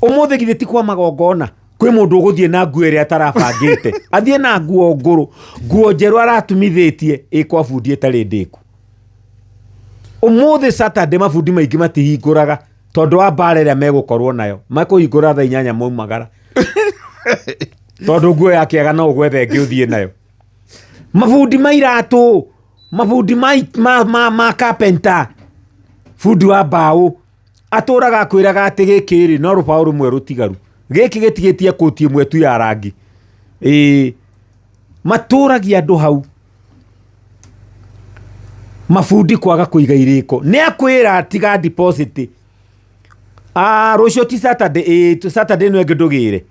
Ũmũthĩ githĩ ti kwa magongona kwĩ mũndũ ũgũthiĩ na nguo ĩrĩa atarabangĩte, athiĩ na nguo ngũrũ, nguo njerũ aratumithĩtie ĩ kwa bundi ĩtarĩ ndĩku. Ũmũthĩ Saturday mabundi maingĩ matihingũraga tondũ wa mbara ĩrĩa megũkorwo nayo, makũhingũra thaa 8 maumagara tondũ nguo ya kĩaga no ũgwethe ĩngĩ ũthiĩ nayo. Mabundi ma iratũ, mabundi ma, ma, ma, ma carpenter, bundi wa mbaũ atũraga akwĩraga atĩ gĩkĩ rĩ no rũbaũ rũmwe rũtigaru, gĩkĩ gĩtigĩtie kũti ĩmwe tu ya rangi. Ĩĩ, matũragia andũ hau. Mabundi kwaga kũiga irĩko, nĩ akwĩra tiga deposit. Ah, rũciũ ti Saturday, ĩĩ Saturday ĩno ĩngĩ ndũgĩre.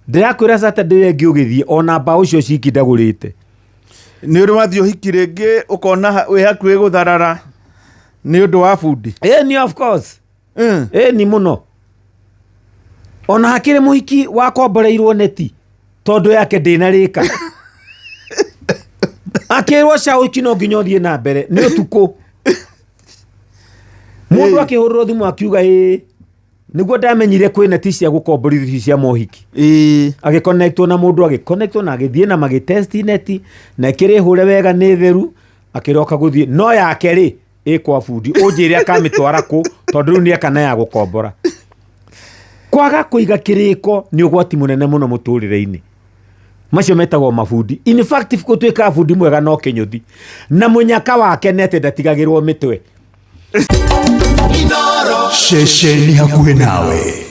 Ndĩrakwĩra Saturday ĩyo ĩngĩ ũgĩthiĩ ona mbaũ icio ciki ndagũrĩte. Nĩ ũrĩ wathiĩ ũhiki rĩngĩ ũkona wĩ hakuhĩ gũtharara nĩ ũndũ wa bundi? Ĩni, of course. Ĩni mũno. Ona hakĩrĩ mũhiki wakomboreirwo neti tondũ yake ndĩnarĩka. Akĩrwo ca ũhiki no nginya ũthiĩ na mbere nĩ ũtukũ. Mũndũ akĩhũrĩrwo thimũ akiuga ĩĩ nĩguo ndamenyire kwĩ neti cia gũkomborithio cia mohiki. Agĩconnectwo na mũndũ, agĩconnectwo na agĩthiĩ na magĩtest neti na ĩkĩrĩ hũre wega nĩ theru, akĩroka gũthiĩ no yake rĩ ĩ kwa bundi, ũnjĩre akamĩtwara kũ tondũ rĩu nĩeka na ya gũkombora. Kwaga kũiga kĩrĩko nĩ ũgwati mũnene mũno mũtũrĩre-inĩ. Macio metagwo mabundi. In fact gũtuĩka bundi mwega no kĩnyũthi na mũnyaka wake nĩ atĩ ndatigagĩrwo mĩtwe. Ceceni hakuhĩ nawe.